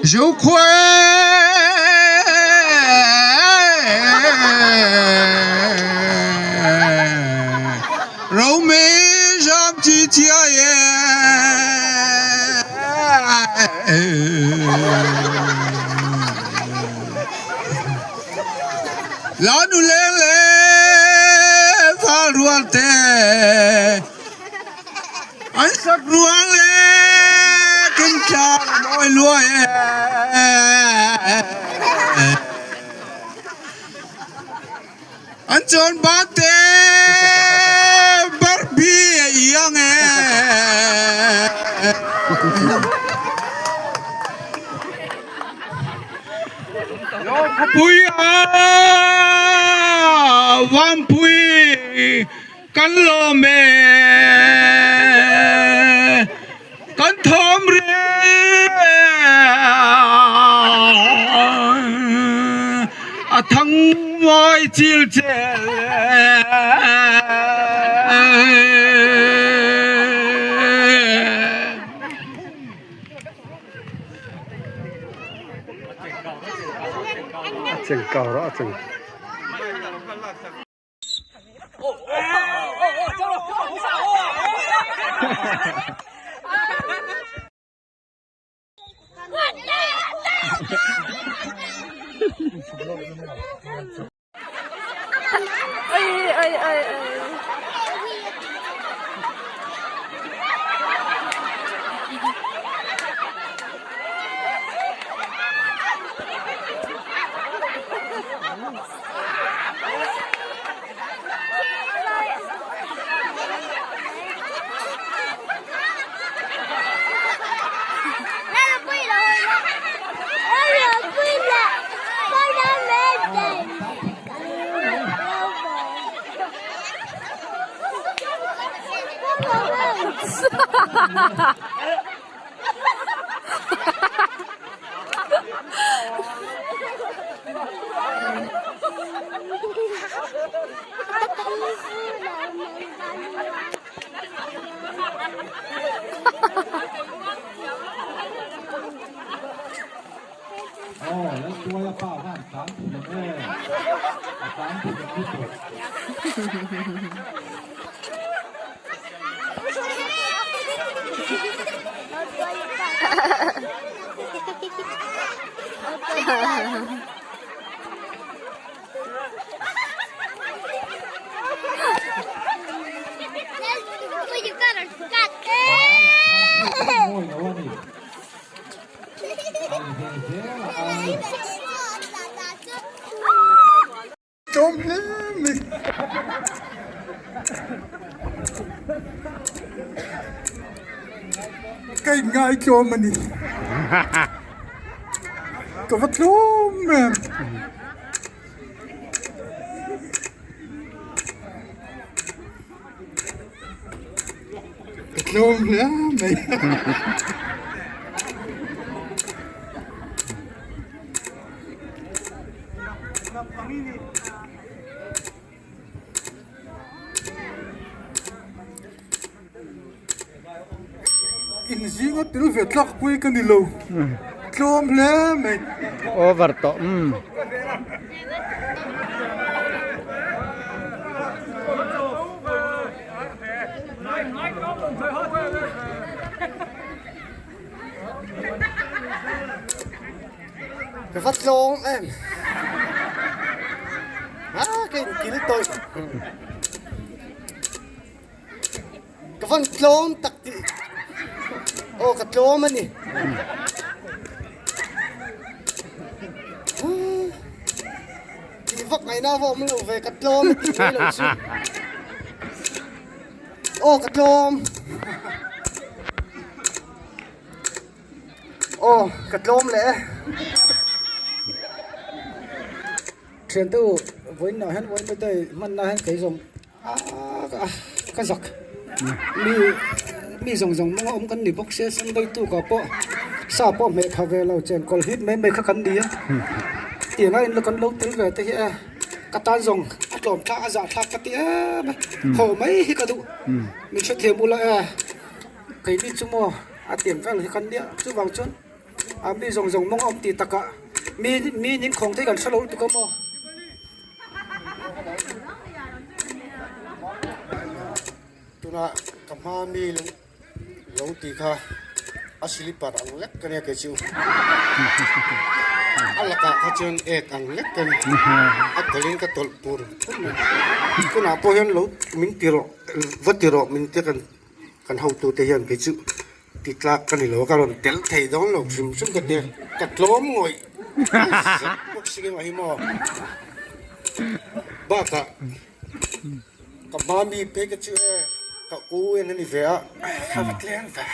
Zokhua Rome zam chi chia e. La nu leng le val rual te an sak ruang le kin tlang mawi luai e. An chawn ban te Barbie a iang e. Khawpui a Vampui kan lawm e. Kan thawm ri a thang mawi chil chel A cheng kau rawh a cheng. Tlawm hle mai. Ka in ngai tlawm a ni. Ka va tlawm em. Ka tlawm hle mai. Inzinga tel ve tlak pui ka ni lo tlawm hle mai. Over tawh umm. Ka va tlawm em a ka in kil tawih ka van tlawm tak tih aw ka tlawm a ni tih vak ngaihna a va awm lo ve ka tlawm a tih mai loh chu aw ka tlawm. Aw ka tlawm leh e. Thiante u vawiin ah hian vawiin mai hmanna hian kei zawng ah ka zak mi mi zawng zawng hmanga awm kan ni bawk sia Sunday tuk ah pawh sa pawh hmeh tha ve lo chen kawl hip mai mai kha kan ni a tiang a in kan lo tel ve te hi e ka tan zawng. tlawm thlak a zah thlak ka ti em a haw mai hi ka duh min hrethiam ula e keini chu maw a tiang vel hi kan nia chuvang chuan a mi zawng zawng mawng a awm tih takah mi mi ning khawng te hi kan hrelo lutuk a maw. Tuna ka hma mi lo lo tih kha a slipper ang lek ka nia kei chu a lakah kha chuan ek ang lek ka ni a tawlhin ka tawlh pur pur mai tunah pawh hian lo min ti rawh va ti rawh min tia kan kan hotute hian kei chu ti tlak ka ni lo a ka rawn tel thei dawn lo hrim hrim ka tia ka tlawm ngawih zak bawk si kemah hi maw bakah. Ka hma mi phei ka chu e ka u en a ni ve a, a va tlem ve.